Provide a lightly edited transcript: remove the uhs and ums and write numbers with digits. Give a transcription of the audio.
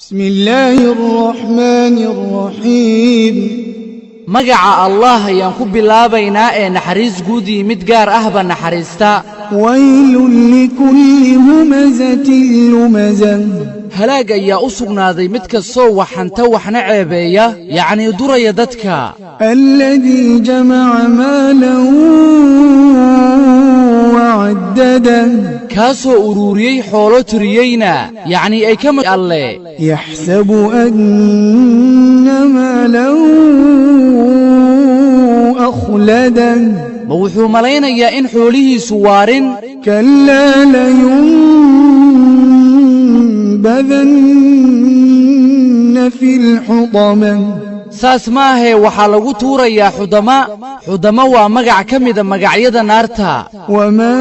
بسم الله الرحمن الرحيم. Magaca Allah ayaan ku bilaabaynaa ee naxariis guud iyo mid gaar ahba naxariista. ويل لكل همزة لمزة. Halaag ayaa u sugnaaday mid kastoo waxanta waxna ceebeeya, yacnii duraya dadka. الذي جمع مالا وعدده. Kaasoo uruuriyey xoolo, tiriyeyna, yacnii ay ka mid Alle. يحسب أن ماله أخلده. Ma wuxuu malaynayaa in xoolihiisu waarin? كلا، لينبذن في الحطمة. Saas maahee, waxaa lagu tuurayaa Xudama. Xudama waa magac ka mida magacyada naarta. وما